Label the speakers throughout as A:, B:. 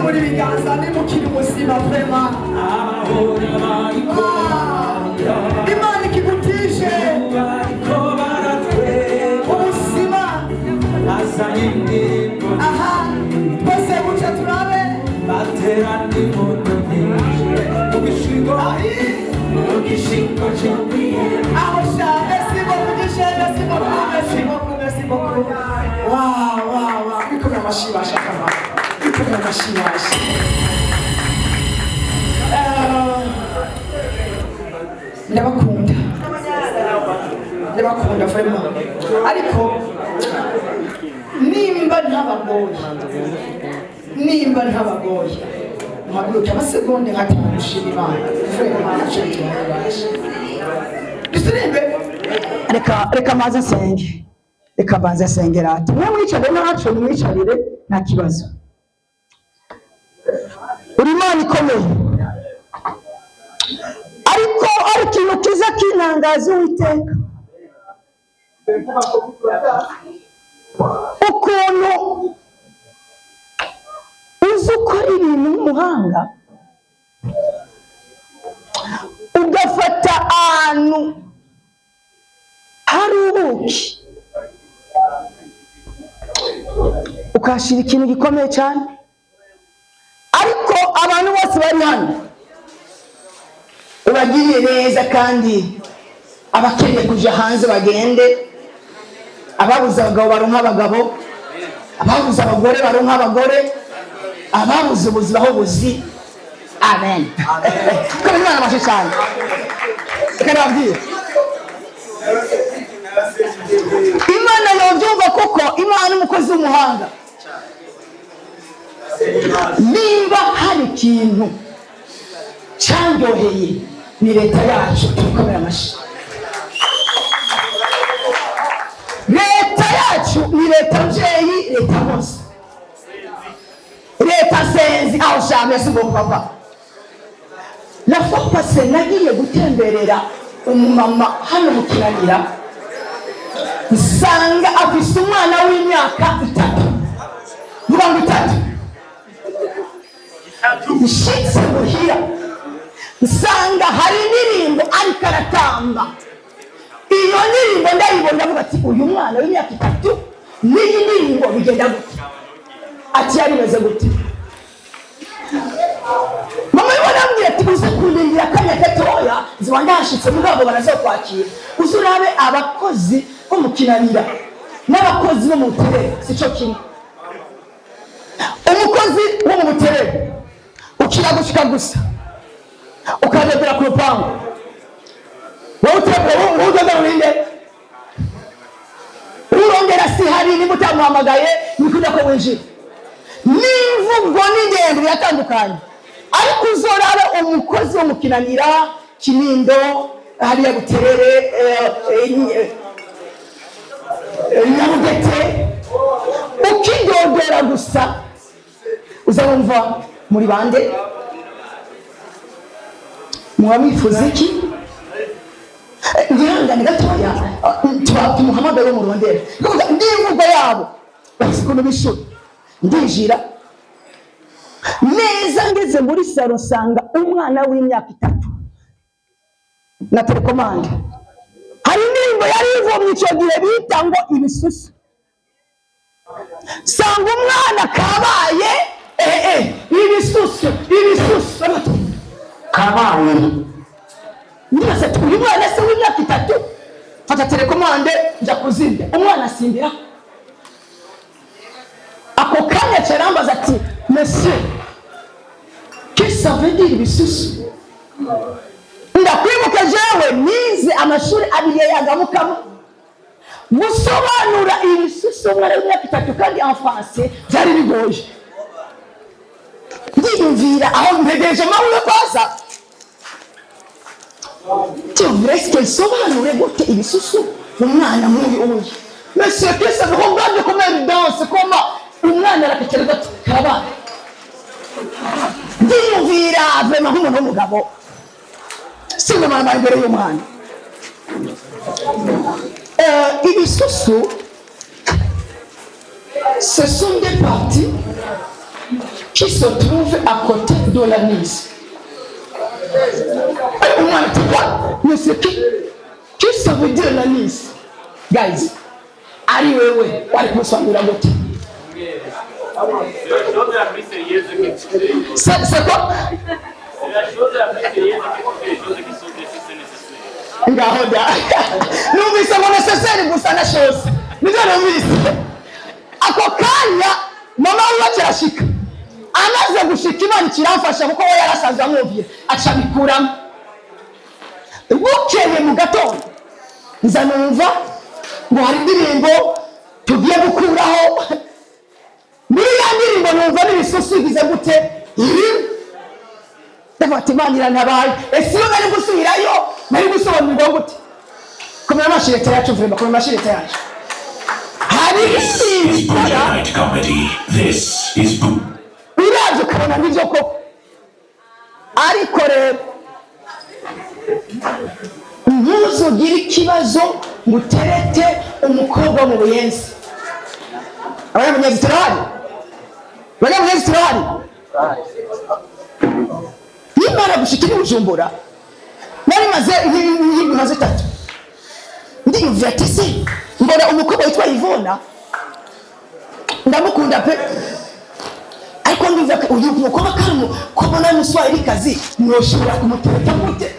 A: Muzamura ibiganza nimukiri muzima, vraiment.
B: Abahora bariko bararira,
A: Imana ikigutije
B: bariko baratwenga,
A: ubuzima.
B: Azanye indirimbo.
A: Aha twese guca turabe.
B: Baterana impundu nyinshi mu gishingo,
A: Ahi.
B: mu gishingo cyo kwiheba.
A: Aho sha, merci beaucoup Gishe, merci beaucoup, merci beaucoup, merci beaucoup. Wow, wow, wow! Bikomeye amashyi bashaka, bikomeye amashyi basha. Ndabakunda, ndabakunda vraiment, ariko nimba ntabagoye, nimba ntabagoye, muhaguruke amasegonde nkatanu gushima Imana. Vraiment ntacyo bitwaye, basha. Dusirimbe. Reka mbanze nsenge, reka mbanze nsenge rata. Mwe mwicare ntaco, nimwicarire, nta kibazo. Uri Imana ikomeye, ariko hari ikintu kiza kintangaza, Uwiteka, ukuntu uzi ukora ibintu nk'umuhanga, ugafata ahantu hari ubuki ukahashyira ikintu gikomeye cyane. Ariko abantu bose bari hano ubagiriye neza, kandi abakeneye kuja hanze bagende, ababuze abagabo baronka abagabo, ababuze abagore baronka abagore, ababuze ubuzi baho buzi. Amen. Komera Imana amashyi cyane. Reka nababwire, Imana yobyumva, kuko Imana umukozi w'umuhanga. Nimba hari ikintu cyanryoheye ni leta yacu, tukomera amashyi. Leta yacu ni leta mbyeyi, leta hose, leta senzi. Aho sha, merci beaucoup papa. La fois passée nagiye gutemberera umumama hano mu Kinanira, nsanga afise umwana w'imyaka 3, 30. Nshitse muhira nsanga hari indirimbo ariko aratamba. Iyo ndirimbo ndayibona, ndavuga ati: "Uyu mwana w'imyaka 3 n'iyi ndirimbo bigenda gute?" Ati: "Yari imeze gute?" Mama wiwe arambwira ati: "Uze kundindira akanya gatoya, ziba ndahashitse, mugabo barazokwakira." Uze urabe abakozi bo mu Kinanira n'abakozi bo mu Buterere sico kimwe. Umukozi wo mu Buterere ukira gushika gusa ukadodora ku rupangu, wowe utegura, wowe udodora urinde urongera si hari, nimba utamuhamagaye nikujya ko winjira, n'imvugo n'ingendo biratandukanye. Ariko uzorabe umukozi wo mu Kinanira, Kinindo, hariya Buterere, Nyabugete, ukidodora gusa uzabumva: "Muri bande? Muba mwifuza iki? Mwihangane gatoya, tumuhamagare murondera." N'imvugo yabo bafise ukuntu bishura. Ndinjira neza, ngeze muri salon nsanga umwana w'imyaka 3 na télécommande. Hari indirimbo yari ivomye icyo gihe bita ngo "Ibisusu". Sanga umwana kabaye, ibisusu, ibisusu kabaye. Ndibaza ati: "Uyu mwana se w'imyaka 3?" Fata télécommande, njya kuzimya, umwana asimbira. Ako kanya carambaza ati: "Monsieur, qu'est-ce que ça veut dire ibisusu?" Ndakwibuka jewe nize amashuri abiri yagamukamo, gusobanura ibisusu umwana w'imyaka 3 kandi en français byari bigoye. Ndiyumvira aho ntegereje amahoro yo kwaza, ndiyumvira: "Est-ce nsobanure gute ibisusu umwana nk'uyu uyu?" "Monsieur, qu'est-ce que, regarde comment elle danse, comment." Umwana arakekera gati karabaye. Ndiyumvira vraiment nk'umuntu w'umugabo sinamara imbere y'umwana. Ibisusu, ce sont des parties Qui se trouve à côté de l'anis. Umwana ati: "Quoi? Mais c'est qui? Qu'est-ce que ça veut dire, l'anis?" Guys, ari wewe wari kumusobanurira gute?
C: C'est la chose la plus sérieuse que tu fais.
A: C'est quoi?
C: C'est la chose la plus sérieuse que tu fais, les choses qui sont nécessaires, nécessaires.
A: Ngaho da, numvise ngo nécessaire gusa na chose, nibyo numvise. Ako kanya mama wiwe kirashika, amaze gushika, Imana kiramfasha kuko we yarasanzwe amwumviye, aca abikuramo. Bukeye mu gatondo nza numva ngo hari indirimbo tugiye gukuraho. Muri ya ndirimbo numva n'ibisusu bigize gute irimo. Ndavuga ati: "Imana irantabaye." Ese iyo nari gusubirayo nari gusobanurwa gute? Komera amashyi leta yacu, vraiment, komera amashyi leta yacu. Hari
D: This is
A: ibikora.
D: Buja Night Comedy. This is Bu.
A: Uravye ukabona nibyo koko, ariko rero ntuzugire ikibazo ngo uterete umukobwa wo mu Buyenzi. Abanyamunyenzi turahari, abanyamunyenzi turahari. Nimara gushika i Bujumbura, nari maze nk'indwi nka 3 ndiyumvira ati: "Se mbona umukobwa witwa Ivona, ndamukunda pe, ariko ndumva ko uyu mukobwa kandi ko mbona n'umuswahilikazi, mwoshobora kumutereta gute?"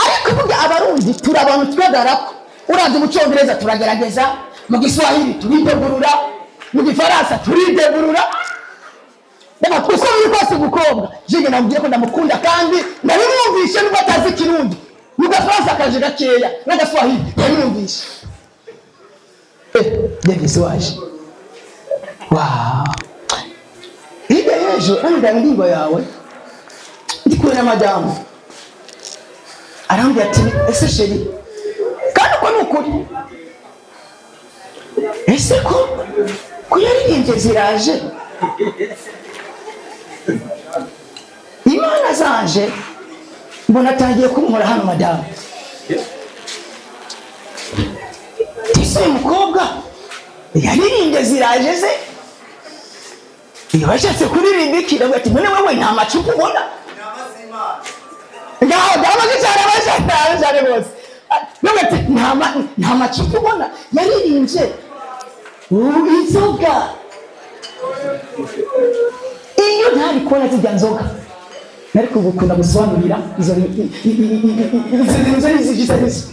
A: Ariko burya Abarundi turi abantu twihagararako. Uravye mu Cyongereza turagerageza, mu Giswahili turidegurura, mu Gifaransa turidegurura. Reka, uko biri kose umukobwa jenge namubwira ko ndamukunda, kandi ndabimwumvishe nubwo atazi Ikirundi, mu Gafaransa kaje gakeya n'Agaswahili ndabimwumvishe. Davis waje, wow. Hirya y'ejo nambwira indirimbo yawe ndi kumwe na madamu, arambwira ati: "Ese chéri, kandi uko ni ukuri, ese ko yaririmbye ziraje Imana zaje?" Mbona atangiye kunkora hano madamu. Ese uyu mukobwa yaririmbye ziraje ze, iyo bashatse kuririmba iki? Ndavuga ati: "None wewe nta macupa ubona?" Ngaho ndamaze cyane, cyane cyane rwose. Ndavuga ati: "Nta macupa ubona yaririmbye ubu inzoga?" Iyo ntari kubona zijya nzoga, nari kugukunda gusobanurira izo izo izo.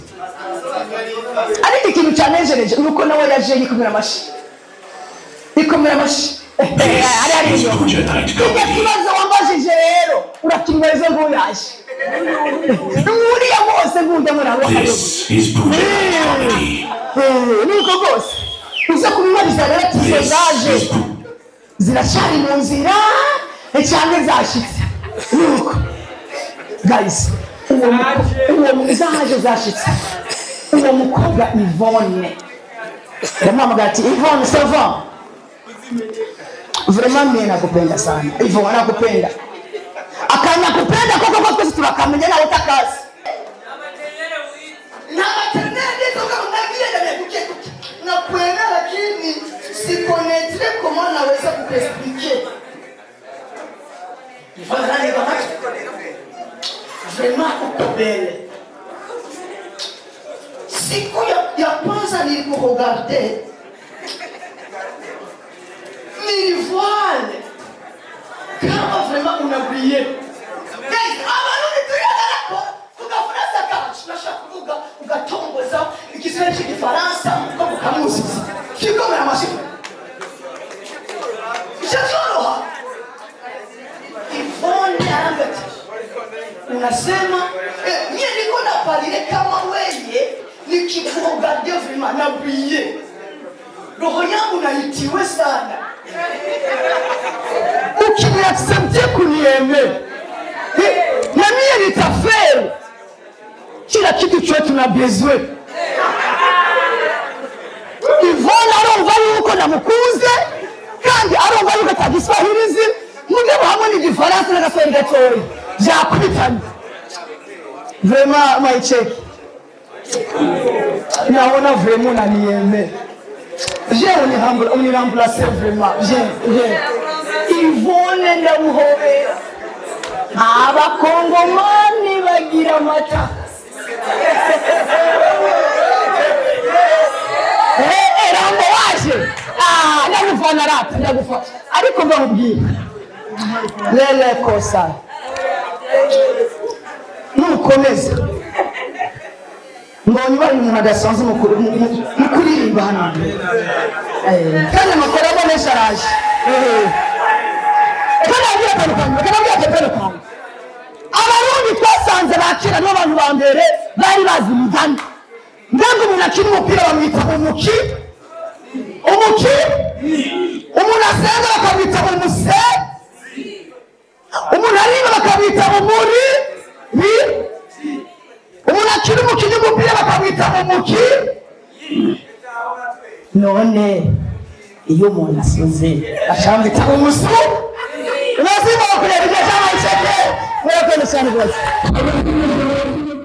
A: Ariko ikintu cyanejereje ni uko nawe yaje yikomera amashyi, ikomera amashyi. Ari
D: This is
A: iyo
D: Buja Night
A: ijya
D: Comedy.
A: Kibazo wambajije rero, urakinywa izo nguyaje uriya bose ngunda muri abo.
D: This is Buja Night Comedy.
A: Nuko rwose uza kubibariza rero ati izo
D: This
A: zaje
D: is Bu.
A: ziracyari mu nzira cyangwa zashitse? Nuko guys, uwo zaje, zashitse. Uwo mukobwa Yvonne, ndamuhamagara ati: "Yvonne, ça va? Vraiment mie nakupenda sana Yvonne, nakupenda." Akanakupenda koko ko twese turakamenya nawe utakazi. Na maternelle ndizo kama navienda kuke kuke nakwenda, lakini sikonaitre comment naweza kukuexpliquer. Yvonne ananipa macho: "Vraiment uko belle. Siku ya kwanza nilikuregarde, nilivoile kama vraiment unabrille." Guys, Abarundi turihagarako tugafaransa kacu, nashaka kuvuga ugatongoza Igiswahili cy'Igifaransa ko kukamuzuza kikomera amashyi, icyo cyoroha. Ivone arambwira ati: "Unasema mie niko naparire kama weye, nikikuregarde vraiment nabrille, roho yangu naitiwe sana. Ukiniaccepte kuniaimer, na mie nitafaire kila kitu chote tuna besoin." Ivone arumva yuko namukunze, kandi arumva yuko atagiswahilizi, mugabo hamwe n'Igifaransa n'Agaswahili gatoya byakubitanye. "Vraiment my check, naona vraiment unaniaime. Viens uniremplace vraiment. Viens, viens." Ivone ndamuhobera. Abakongomani bagira amata. Rambo waje. Ah, ndagufana rata, ndagufana. Ariko mbamubwira lele kosa nukomeza mbonye ubaye umuntu adasanzwe mu kuririmba hano. Kandi amakuru abonesha araje. Kandi abwira akantu kanyu, kandi abwira akapeno kanyu. Abarundi twasanze bakera nibo bantu ba mbere bari bazi imigani. Mbega umuntu akina umupira bamwita umuki umuki, umuntu asenga bakamwita umuse, umuntu aririmba bakamwita umuri bi, umuntu akina umukinnyi w'umupira bakamwita umuki. None iyo umuntu asuze bacamwita umusu. Ubuzima bakureba igihe cyangwa iceke. Murakoze cyane rwose.